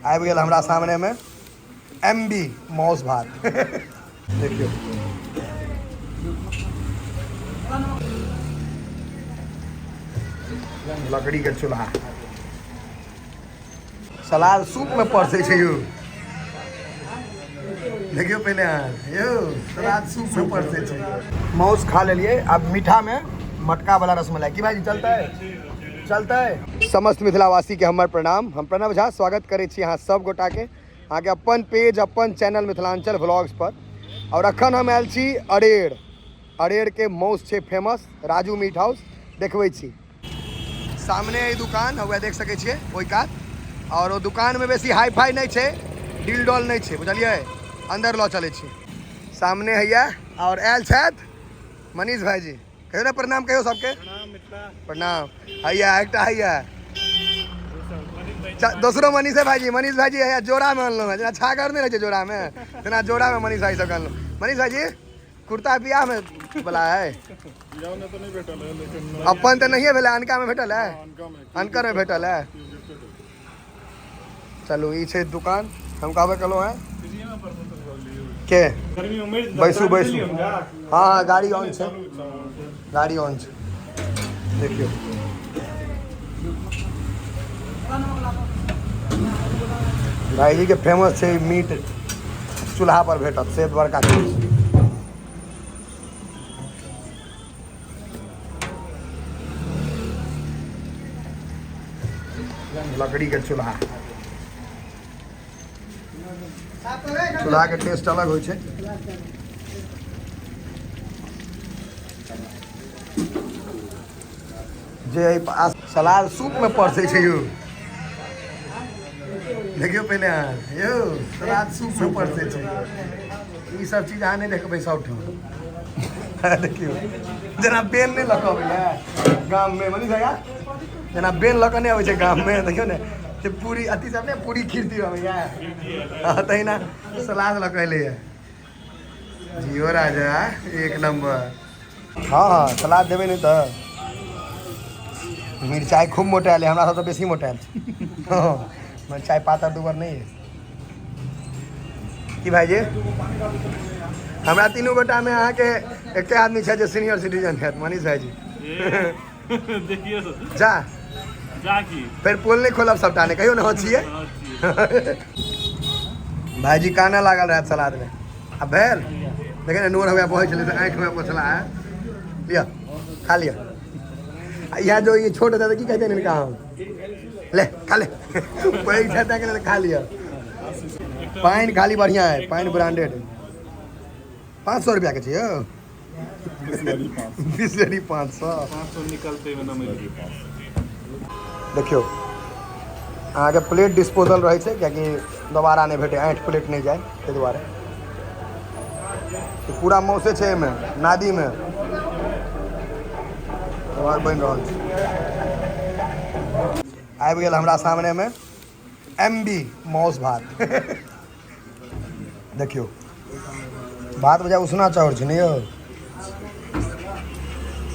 आबि गेल हमरा सामनेमे एम बी माउस भात। देखियौ लकड़ी के चूल्हा, सलाद सूप में परसै छै यौ। देखियौ पहिले अहाँ यौ, सलाद सूप में परसै छै। माउस खा लेलियै, आब मीठा में मटका वाला रसमलाई। की भाईजी चलतै? चलतै। समस्त मिथिलावासी के हमर प्रणाम। हम प्रणव झा स्वागत करै छी अहाँ सब गोटा के अहाँके अपन पेज अपन चैनल मिथिलांचल व्लॉग्स पर। और अखन हम आयल छी अरेर। अरेर के मौस छै फेमस राजू मीट हाउस। देखबै छी सामने ई दुकान हुए देख सकै छियै ओहि कात। और ओ दुकान में बेसी हाई फाई नहीं छै, डील डॉल नहीं छै, बुझलियै। अंदर लऽ चलै छी। सामने हैया और आयल छथि मनीष भाईजी। कहियो ने प्रणाम कहियो सबके। प्रणाम। हैया एकटा हैया दोसरो मनीषे भाईजी। मनीष भाईजी हैया जोड़ा में अनलहुँ हँ, जेना छागर नहि रहै छै जोड़ा में, तेना जोड़ा में मनीष भाई सबके अनलहुँ। मनीष भाईजी कुर्ता बियाह में वाला है? अपन तऽ नहिए भेलै, अनका में भेटल है? अनकर में भेटल है। चलू ई छै दुकान। हम कहबे कहलहुँ हँ के बैसू बैसू। हाँ हाँ गाड़ी ऑन छै, गाड़ी ऑन छै। देखियौ भाईजी के फेमस छै मीट, चूल्हा पर भेटत से बड़का चीज। लकड़ी के चूल्हा, चूल्हा के टेस्ट अलग होइ छै। जे सलाद सूप में परसै छै यौ। देखियौ पहिले अहाँ यौ, सलाद सूप में परसै छै। ई सब चीज अहाँ नहि देखबै सबठाम। देखियौ जेना बेल नहि लऽ कऽ अबैया गाममे मनीष भैया, जेना बेल लऽ कऽ नहि अबै छै गाममे, देखियौ ने से पूरी अथी सब नहि पूरी खीर तीर अबैया, हँ तहिना सलाद लऽ कऽ एलैया। जियो राजा एक नंबर। हाँ हाँ सलाद देबै नहि तऽ मिरचाइ खूब मोटायल है, हमरा सबसँ बेसी मोटायल छै। हँ मिरचाइ पातर दुबर नहि है। की भाईजी हमरा तीनू गोटामे अहाँके एके आदमी छै जे सीनियर सिटीजन छथि, मनीष भाईजी। देखियौ जा जा की फेर पोल नहि खोलब सबटा ने कहियो ने। हँ छियै भाईजी, काना लागल रहत सलादमे। आ भेल देखे ने नोर हुआ बहै छलै तऽ आँखिमे पोछला है। लिअ खा लिअ। आ इएह जो ई छोट होता तऽ की कहते हिनका हम, ले खा ले। पैघ छै ताहिके लेल खा लिअ। पानि खाली बढ़िआँ है, पानि ब्रांडेड है। 500 रुपैआके छै यौ। बिसलेरी 500। 500 निकलते में न मिली। देखियौ अहाँके प्लेट डिस्पोजल रहै छै, कियाकि दोबारा नहि भेटै, ऐंठ प्लेट नहि जाय, ताहि दुआरे। ई पूरा मौसे छै एहिमे, नादीमे और बनि रहल छै। आबि गेल हमरा सामनेमे एम बी माउस भात। देखियौ भात बुझाय उसना चाउर छै ने यौ।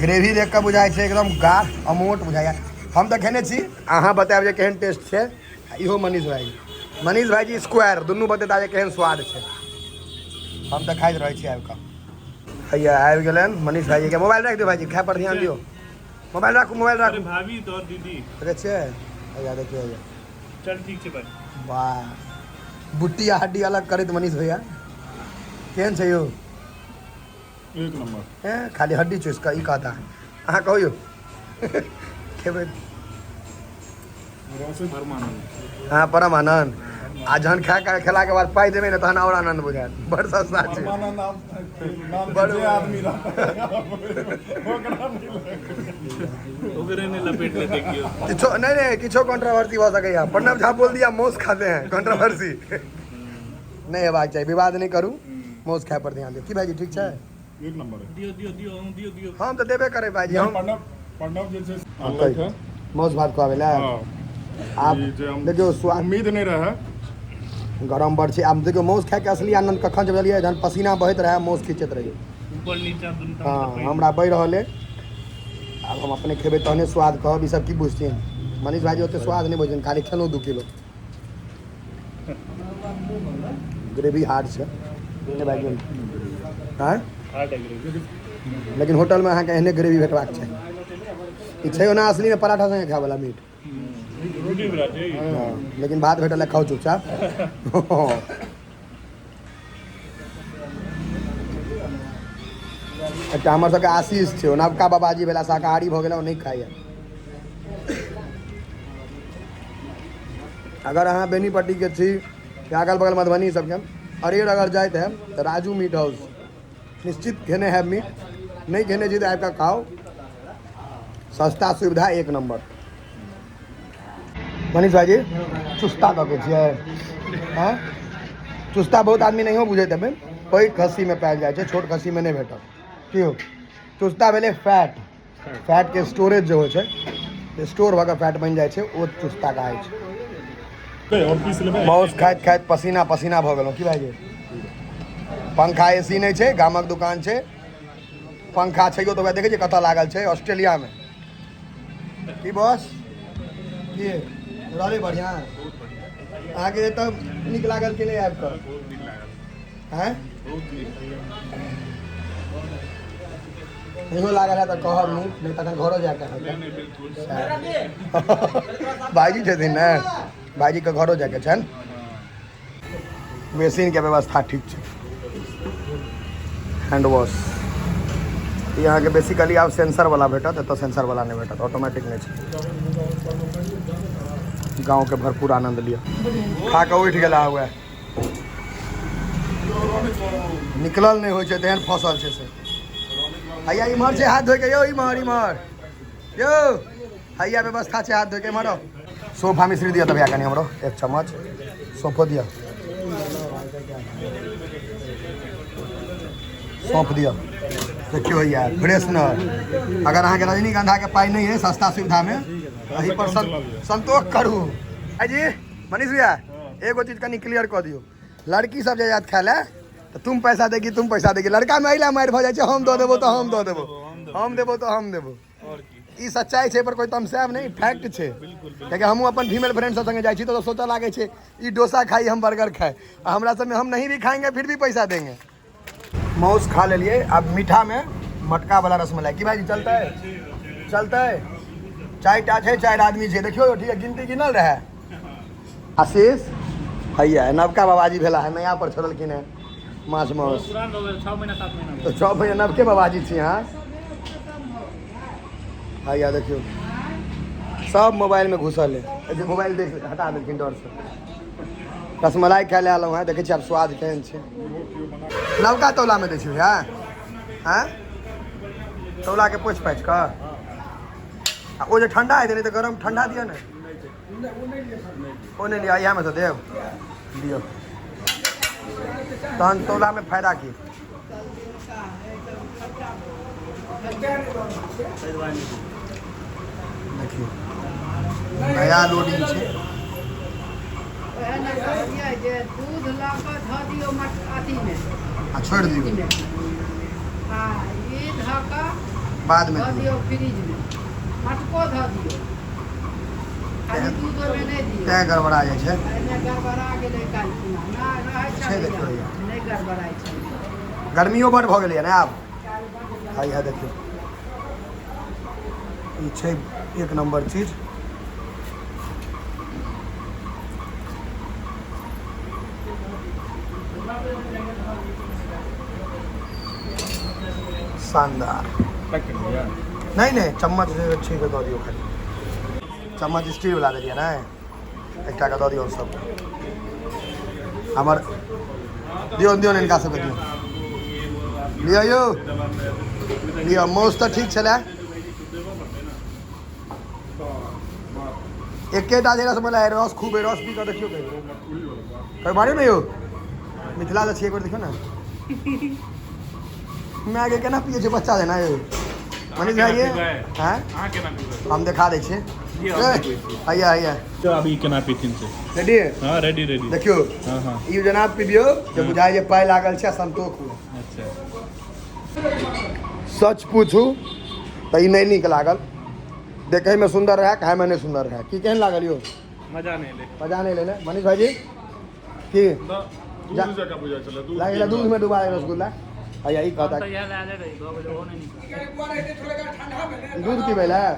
ग्रेवी देख कऽ बुझाइ छै एकदम गाढ़ अमोट बुझाइया। हम तऽ खेने छी, अहाँ बतायब जे केहन टेस्ट छै। आ इहो मनीष भाईजी, मनीष भाईजी स्क्वायर दुनू बतेता जे केहन स्वाद छै। हम तऽ खाइत रहै छी आबि कऽ। हैया आबि गेलनि मनीष भाईजी के। मोबाइल राखि दियौ भाईजी, खाय पर ध्यान दियौ। मोबाइल राखू, मोबाइल अरे राखू। भाभी तो दीदी देखै छियै हैया, देखियौ हैया। चल ठीक छै भाई। वाह, बुट्टी आ हड्डी अलग करैत मनीष भैया। केहन छै यौ? एक नंबर। हैं, खाली हड्डी चूसि कऽ ई कहता। अहाँ कहू यौ, खेबै? परमानंद। हाँ परम आनंद। आ जहन खा कऽ खेलाके बाद पाइ देबै ने तहन आओर आनंद बुझायत। बड़ सस्ता छै। परमानंद नाम नाम बड़- जे आदमी रहता ओकरा नहीं लगे। ओकरे ने लपेट ले देखियो। किछो नहीं नहीं, किछो कंट्रोवर्सी भऽ सकैया। प्रणव झा बोल दिया मौस खाते हैं, कंट्रोवर्सी नहीं हेबाक चाही। विवाद नहीं करू, मौस खाय पर ध्यान दियौ। की भाईजी ठीक छै? एक नंबर है। दियो दियो दियो, अहूँ दियो दियो। हम तऽ देबे करे भाईजी। हम प्रणव, प्रणव जे छै अनलक है। मौस भात खुआबै लए। हाँ। आब ई जे हम देखियौ स्वाद उम्मीद नहीं रहे। गरम बड़ छै। आब देखियौ मौस खायके असली आनंद कखन छै बुझलियै? जहन पसीना बहैत रहए मौस खींचैत रहियै। ऊपर नीचा दुनू। हाँ हमरा बहि रहल अइ। आब हम अपने खेबै तहने स्वाद कहब। ई सब की बुझथिन मनीष भाईजी, ओते स्वाद नहि बुझथिन, खाली खेलहुँ 2 किलो। ग्रेवी हार्ड छै नहि भाइजी? आँय? हार्ड है ग्रेवी। लेकिन होटलमे अहाँके एहने ग्रेवी भेटबाक चाही। ई छै ओना असलीमे पराठा संगे खायवला मीट। रोटी बना छै। हँ, लेकिन भात भेटल है, खाउ चुपचाप। एकटा हमर सबके आशीष छै, ओ नवका बाबाजी भेला, शाकाहारी भऽ गेला, ओ नहि खाइए। अगर अहाँ बेनीपट्टीके छी या अगल बगल मधुबनी सबके, अरेर अगर जाइत है तऽ राजू मीट हाउस निश्चित खेने है मीट। नहि खेने छी तऽ आबि कऽ खाउ, सस्ता, सुविधा एक नंबर। मनीष भाईजी, चुस्ता दऽ के छियै? हँ, चुस्ता बहुत आदमी नहियो बुझैत हेबै। पैघ खस्सीमे पायल जाइ छै, छोट खस्सीमे नहि भेटत। की हो, चुस्ता भेलै फैट। फैटके स्टोरेज जे होइ छै, स्टोर भऽ कऽ फैट बनि जाइ छै, ओ चुस्ता कहै छै। और पीस लेबै? माउस खाइत खाइत पसीना पसीना भऽ गेलहुँ। की भाईजी, पंखा एसी नहि छै, गामक दुकान छै। पंखा छैयो तऽ ओकरा देखै छियै कतऽ लागल छै, ऑस्ट्रेलियामे। की बॉस, की रहलै? बढ़िआँ? अहाँके एतऽ नीक लागल कि नहि आबि कऽ? बहुत नीक लागल। आँय? बहुत नीक। नहियो लागल है तऽ कहब नीक, नहि तखन घरो जाके नहीं नहीं, बिल्कुल। भाईजी छथिन ने, भाईजीके घरो जाके छनि। मशीनके व्यवस्था ठीक छै। हैंड वॉश ई अहाँके बेसिकली आब सेंसर वाला भेटत, एतऽ सेंसर वाला नहि भेटत, ऑटोमेटिक नहि छै। गाँवके भरपूर आनंद लिअ। खा कऽ उठि गेला हुए, निकलल नहि होइ छै, तेहन फसल छै से। हैया इम्हर छै हाथ धोइके यौ, इम्हर इम्हर यौ, हैया व्यवस्था छै हाथ धोइके, इम्हर आउ। सोफा मिश्री दिअ तऽ भैया, कनि हमरो एक चम्मच सौंफो दिअ, सौंफ दिअ। देखियौ हैया फ्रेशनर। अगर अहाँके रजनीगंधाके पाइ नहि है, सस्ता सुविधामे एहि पर संतोष करू। जी मनीष भैया, एगो चीज कनि क्लियर कऽ दियौ। लड़की सब जे जायत खाय लए तऽ तुम पैसा देगी, तुम पैसा देगी। लड़का में अइला मारि भऽ जाइ छै, हम दऽ देबो तऽ हम दऽ देबो, हम देबो तऽ हम देबो। और की। ई सच्चाइ छै, पर कोई तमसायब नहि, फैक्ट छै। कियाकि हमहूँ अपन फीमेल फ्रेंड सब संगे जाइ छी तऽ सोचऽ लागै छै, ई डोसा खाई, हम बर्गर खाए, आ हमरा सबमे हम नहीं भी खाएंगे फिर भी पैसा देंगे। माउस खा लेलिए, अब मीठा में मटका वाला रसमलाई। की भाईजी, चलतै? चलतै? चारिटा छै, चारि आदमी छै, देखियौ। ठीक है, गिनती गिनल रहै। आशीष हैया नवका बाबाजी भेला है, नया पर छोड़लखिन है माछ माउस। पुरान हो गेल, 6 महीना 7 महीना। तऽ 6 महीना नवके बाबाजी छी अहाँ। हैया देखियौ, सब मोबाइल में घुसल है जे मोबाइल देख हटा देलखिन डर से। रसमलाई खाय लए एलहुँ हेँ, देखै छी आब स्वाद केहन छै। नवका तौलामे दै छी भैया? आँय, तौलाके पोछि पाछि कऽ आ ओ जे ठंडा हेतै, नहि तऽ गरम ठंडा दिअ ने। ओ नहि लिअ, इएहमे सँ देब, दियौ। तहन तौलामे फायदा की? देखियौ, नया लोडिंग छै। ओएह ने कहलियै जे दूध लऽ कऽ धऽ दियौ मट अथीमे। आ छोड़ि दियौ। आ ई धऽ कऽ बादमे धऽ दियौ। दियौ फ्रिजमे, मटको धऽ दियौ, खाली दूध ओहिमे नहि दियौ। तेँ गड़बड़ा जाइ छै। एहिमे गड़बड़ा गेलै काल्हि खुना, नहि रहै छै। छलैए। देखियौ भैया। नहि गड़बड़ाइ छलै। गर्मियो बड भऽ गेलैए ने आब। काल्हि बड्ड है है, देखियौ, ई छै एक नंबर चीज। शानदार। पैक कर दिया? नहीं नहीं, चम्मच जे ठीक है, दऽ दियौ खाली। चम्मच स्टील वाला देलियै ने, एकटा के दऽ दियौ सब। हमर दियौ, दियौ ने, हिनका सबके दियौ। लिअ यौ, लिअ। माउस तऽ ठीक छलै। एकेटा जे रसमलाई, रस खूब है। रस पी कऽ देखियौ कहियो। कहियो मारियौ ने यौ, मिथिला से छियै, एक बेर देखियौ ने। मायके केना पियै छै बच्चा जेना यौ मनीष भाई ये? पीबै? हैं? अहाँ केना पीबै? हम देखा दै छियै। जी, हम देखबै छी। हैया हैया। तो अभी केना पीथिन से। रेडी? हाँ, रेडी रेडी। देखियौ। हाँ हाँ ई जेना पिबियौ जे बुझाइ जे पाइ लागल छै आ संतोष हुए। अच्छा। सच पूछू तऽ ई नहि नीक लागल। देखैमे सुन्दर रहए, खायमे नहि सुन्दर रहए। की, केहन लागल यौ? मजा नहीं ले। मजा नहि लेने। मनीष भाईजी? की ना, दूध जकाँ बुझाइ छलै, दूध लागै दूध में डुबा रसगुल्ला। हैया ई कहता तऽ इएह लए रही, भऽ गेलै, ओहो नहि नीक। दूध पीबै लए।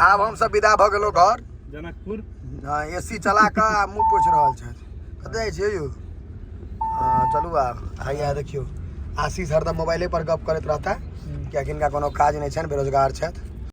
आब हम सब विदा भऽ गेलहुँ घर जनकपुर। हाँ, एसी चला कऽ आ मुँह पोछि रहल छथि। कतऽ जाइ छियै यौ? हाँ, चलू आब। हैया देखियौ, आशीष हरदम मोबाइले पर गप करैत रहता, कियाकि हिनका कोनो काज नहि छनि, बेरोजगार छथि।